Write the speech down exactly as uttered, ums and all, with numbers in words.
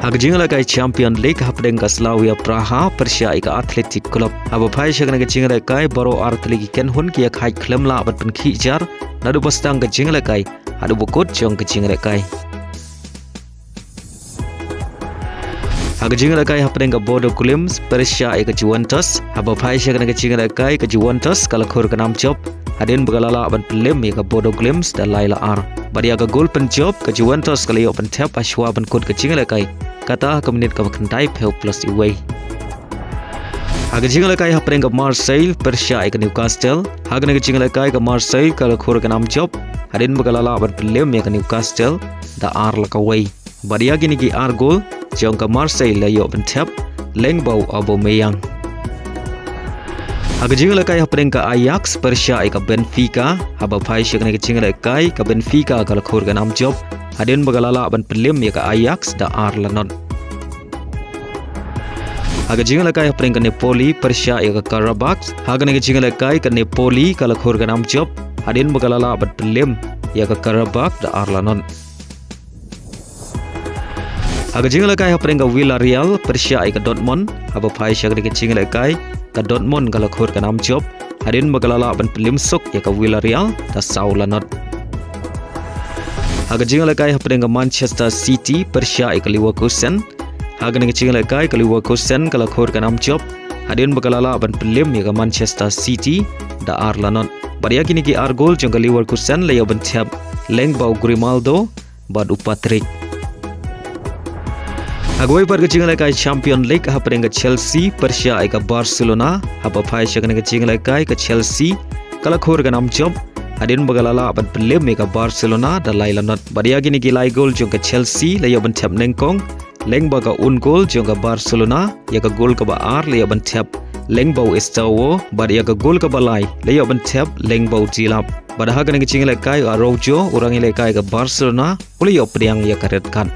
Ha ka jingïalehkai Champion League hapdeng ka Slavia Praha pyrshah ïa ka Athletic Club. Haba phai sha kane ka jingïalehkai baroh ar tylli ki kynhun ki ïakhaid khlem lah ban pynkhih jar. Naduh ba sdang ka jingïalehkai haduh ba kut jong ka jingïalehkai. Ha ka jingïalehkai hapdeng ka Bodo Glimt pyrshah ïa ka Juventus. Haba phai sha kane ka jingïalehkai ka Juventus ka la khur ka nam jop hadien ba ka la lah ban pynlem ïa ka Bodo Glimt da lai la ar. Bad ïa ka gol pynjop ka Juventus ka la ïoh pynthep ha shuwa ban kut ka jingïalehkai, kata ha ka minit kaba khyndai phew plus iwei. Ha ka jingïalehkai hapdeng ka Marseille pyrshah ïa ka Newcastle. Ha kane ka jingïalehkai ka Marseille ka la khur ka nam jop hadien ba ka la lah ban pynlem ïa ka Newcastle da ar la kawei. Bad ïa kine ki ar gol jong ka Marseille la ïoh pynthep lyngba u Aubameyang. Ha ka jingïalehkai hapdeng ka Ajax pyrshah ïa ka Benfica. Haba phai sha kane ka jingïalehkai ka Benfica ka la khur ka nam jop hadien ba ka la lah ban pynlem ïa ka Ajax da ar la not. Ha ka jingïalehkai hapdeng ka Napoli pyrshah ïa ka Karabakh. Ha kane ka jingïalehkai ka Napoli ka la khur ka nam jop hadien ba ka la lah ban pynlem ïa ka Karabakh da ar la not. Ha ka jingïalehkai hapdeng ka Villarreal pyrshah ïa ka Dortmund. Haba phai sha kane ka jingïalehkai ka Dortmund ka la khur ka nam jop hadien ba ka la lah ban pynlem suk ïa ka Villarreal da saw la not. Ha ka jingïalehkai hapdeng ka Manchester City pyrshah ïa ka Leverkusen. Ha kane ka jingïalehkai ka Leverkusen ka la khur ka nam jop hadien ba ka la lah ban pynlem ïa ka Manchester City da ar la not. Bad ïa kine ki ar gol jong ka Leverkusen la ïoh pynthep lyngba u Grimaldo bad u Patrick. Ha kawei pat ka jingïalehkai Champion League hapdeng ka Chelsea pyrshah ïa ka Barcelona. Haba phai sha kane ka jingïalehkai ka Chelsea ka la khur ka nam jop hadien ba ka la lah ban pynlem ïa ka Barcelona da lai la not. Bad ïa kine ki lai gol jong ka Chelsea la ïoh pynthep nyngkong lyngba ka own goal jong ka Barcelona, ïa ka gol kaba ar la ïoh pynthep lyngba u Estevao, bad ïa ka gol kaba lai la ïoh pynthep lyngba u Delap. Bad ha kane ka jingïalehkai u Araujo u rangïalehkai ka Barcelona u la ïoh pdiang ïa ka red card.